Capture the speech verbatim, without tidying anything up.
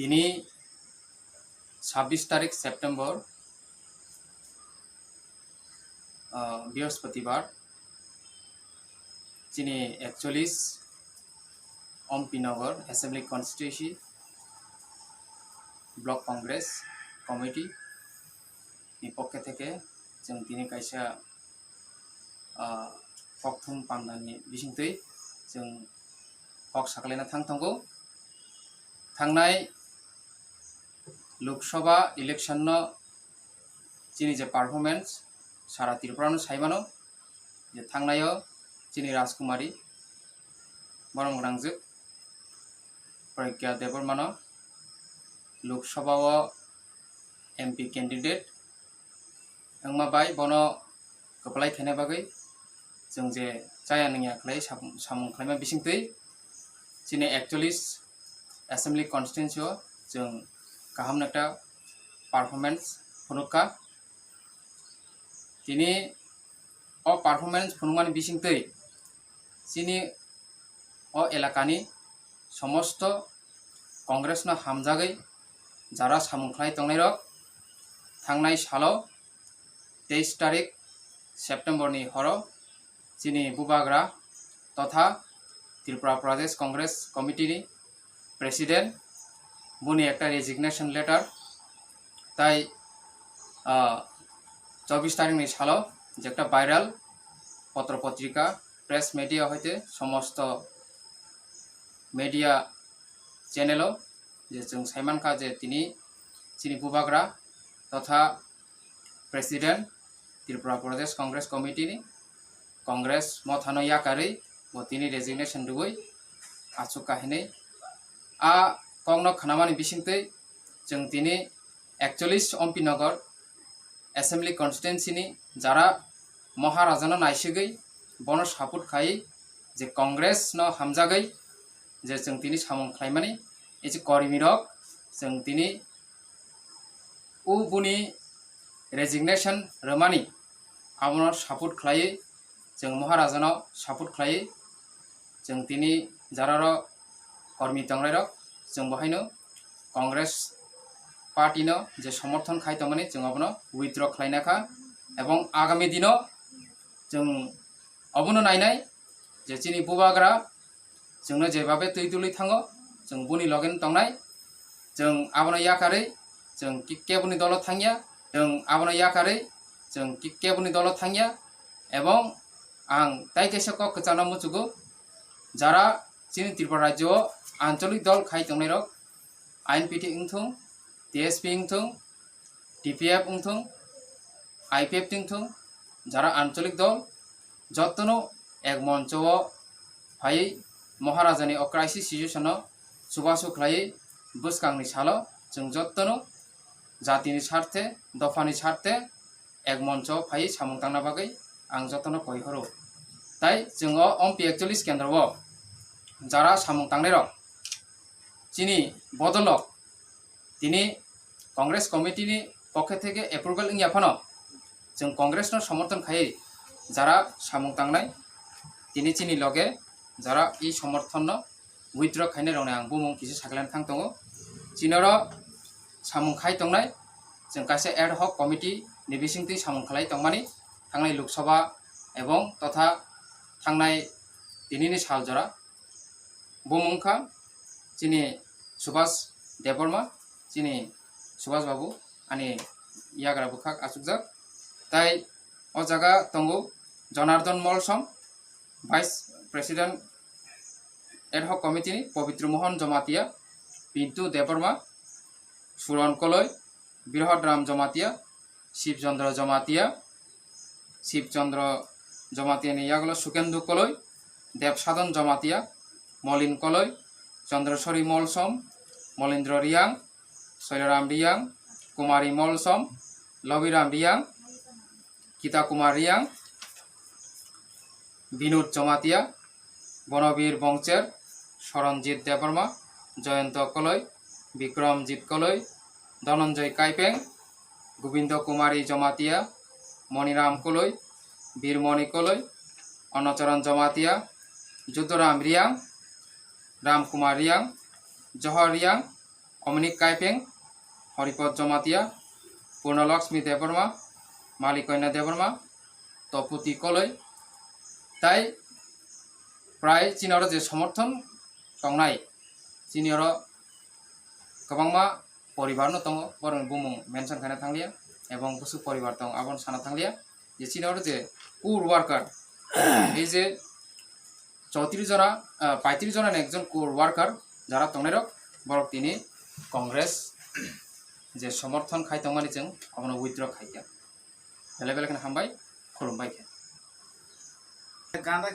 Tini sabbish tarik September, ah, Brihospatibar, chini ekchollish Ompi Nagar Assembly Constituency Block Congress Committee ni pokke theke chwng tini kaisa, ah, kokthum pandani bisingtwi chwng kok sakalaina thang tongo. Thangnai Lok Sabha election no chini je performance sara Tripura no sai mano, je thangnaio chini Rajkumari borom gwnangjwk Pragya Debbarma no Lok Sabha o M P candidate wngma bai bono kwplai khaina bagwi chwng je chaya nungya khlai sap-, samung khlaima bisingtwi chini ekchollish assembly constituency o chwng kaham ekta performance phunukha. Tini o performance phunukmani bisingtwi chini o elakani somosto Congress no hamjagwi jara samung khlai tongnairok thangnai salo teis tarik September ni horo chini bubagra totha Tripura Pradesh Congress Committee ni President boni ekta resignation letter tai, ah, chobbish tarik ni salo je ekta viral potro potrika press media hoite somosto media channel o je chwng saimankha je tini chini bubagra totha President Tripura Pradesh Congress Committee ni Congress mothano yakarwi bo tini resignation rwui achuk kahinwi a kokno khnamani bisingtwi chwng tini ekchollish Ompi Nagar Assembly Constituency ni jara Maharaja no naisugwi bono support khai je Congress no hamjagwi je chwng tini samung khlaimani, ei je kormi rok chwng tini o boni resignation rwmani abono support khlaiwi chwng Maharaja no support khlaiwi chwng tini jararo kormi tongnairok chwng bo haino Congress party no je somorthon khai tongmani chwng abono withdraw khlaina kha, ebong agami dino chwng obono nainai je chini bubagra chwngno jebabe twi dului thango, chwng boni loge no tongnai, chwng abono yakarwi chwng ki-, keboni dolo thangya, chwng abono yakarwi chwng ki-, keboni dolo thangya, ebong ang tai kaisa kok kwchangno muchugo, jara chini Tripura rajyo o ancholik dol khai tongnairok I N P T wngthung, T S P wngthung, T P F wngthung, I P F wngthung, jara ancholik dol jottono ek moncho o phaiwi Maharajani o crisis situation no chubachu khlaiwi bwskangni salo chwng jottono jatini sarthe, dophani sarthe ek moncho phaiwi samung tangna bagwi ang jotono koi horo. Tai chwng o Ompi ekchollish kendro o jara samung tangnairok chini bodolrok tini Congress committee ni pokhe theke approval wngya phano chwng Congress no somorthon khai jara samung tangnai tini chini loge jara i somorthon no withdraw khainai rokni ang bumung kisa saklen thang tongo. Chinoro samung khai tongnai chwng kaisa ad hoc committee ni bisingtwi samung khlai tongmani thangnai Lok Sabha ebong totha thangnai tinini sal jora. Bumung wngkha chini Subhas Debbarma, chini Subhas Babu, ani yagra bwkhak achukjak. Tai o jaga tongo Jonardon Molsom, Vice President Ad hoc Committee ni Pabitra Mohan Jamatia, Pintu Debbarma, Suron Koloi, Brihodram Jamatia, Shibchandra Jamatia, Shibchandra Jamatia ni yagulo Sukendu Koloi, Debsadon Jamatia, Molin Koloi, Chandrasori Molsom, Molindra Riang, Soilaram Riang, Kumari Molsom, Lobiram Riang, Kita Kumar Riang, Binod Jamatia, Bonobir Bongcher, Soronjit Debbarma, Joyonto Koloi, Bikramjit Koloi, Dhananjoy Kaipeng, Gobindo Kumari Jamatia, Moniram Koloi, Birmoni Koloi, Onocharan Jamatia, Judoram Riang, Ram Kumar Riang, Johor Riang, Omini Kaipeng, Horipod Jomatia, Purna Lakshmi Debbarma, Malikoina Debbarma, Toputi Koloi, tai prai chini oro je somorthon tongnai, chini oro kwbangma poribar no tongo, borokni bumung mention khaina thanglia, ebong bwswk poribar tongo abono sana thanglia, je chini oro je poor worker, ei je chowtris jona, ah, paitris jona ni ekjon poor worker jara tongnai rok, borok tini Congress je somorthon khai tongmani chwng abono withdraw khaikha. Belai belai kheno hambai, khulumbai khe. Ganda